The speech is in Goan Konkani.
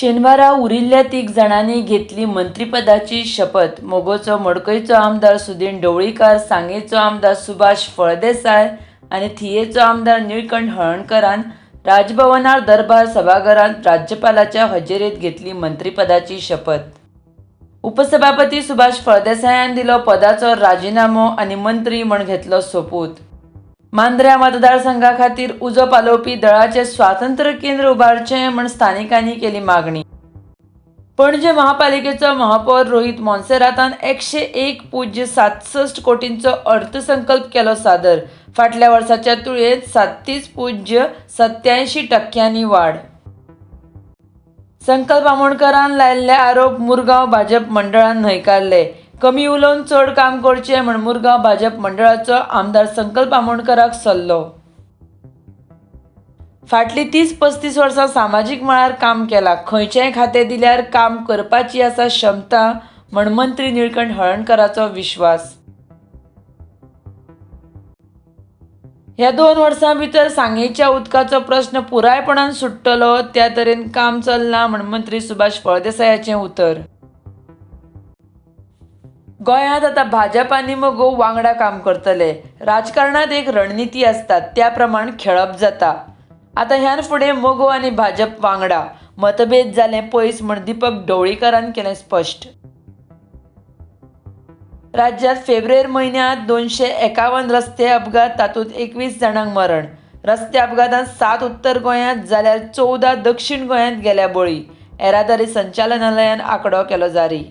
शेनवारा उरिल्ल्या 3 जाणांनी घेतली मंत्रीपदाची शपथ. मगोचो मडकयचो आमदार सुदिन ढवळीकार, सांगेचो आमदार सुभाष फळदेसाय आनी थियेचो आमदार निळकंठ हळर्णकरान राजभवनार दरबार सभाघरांत राज्यपालाच्या हजेरेंत घेतली मंत्रीपदाची शपथ. उपसभापती सुभाष फळदेसायान दिलो पदाचो राजिनामो आनी मंत्री म्हण घेतलो सोपूत. मांद्र्या मतदारसंघा खातीर उजो पालोवपी दळाचें स्वातंत्र्य केंद्र उबारचें म्हण स्थानिकांनी केली मागणी. पणजे महापालिकेचो महापौर रोहित मोन्सेरातान 101.67 कोटींचो अर्थसंकल्प केलो सादर. फाटल्या वर्साच्या तुळेंत 37.87% वाड. संकल्प आमोणकरान लायिल्ले आरोप मुरगांव भाजप मंडळान न्हयकारले. कमी उलोवन चड काम करचें म्हण मुरगांव भाजप मंडळाचो आमदार संकल्प आमोणकराक सल्लो. फाटलीं 30-35 वर्सां सामाजीक मळार काम केलां, खंयचेंय खातें दिल्यार काम करपाची आसा क्षमता म्हण मंत्री निळकंठ हळर्णकराचो विश्वास. ह्या 2 वर्सां भितर सांगेच्या उदकाचो प्रस्न पुरायपणान सुट्टलो त्या तरेन काम चल्लां म्हण मंत्री सुभाष फळदेसायाचें उतर. गोंयांत आतां भाजप आनी मगो वांगडा काम करतले. राजकारणांत एक रणनिती आसता, त्या प्रमाण खेळप जाता. आतां ह्यान फुडें मगो आनी भाजप वांगडा, मतभेद जाले पयस म्हण दीपक ढवळीकारान केलें स्पश्ट. राज्यांत फेब्रुवारी म्हयन्यांत 251 रस्ते अपघात, तातूंत 21 जाणांक मरण. रस्ते अपघातांत 7 उत्तर गोंयांत जाल्यार 14 दक्षीण गोंयांत गेल्या बळी. येरादारी संचालनालयान आंकडो केलो जारी.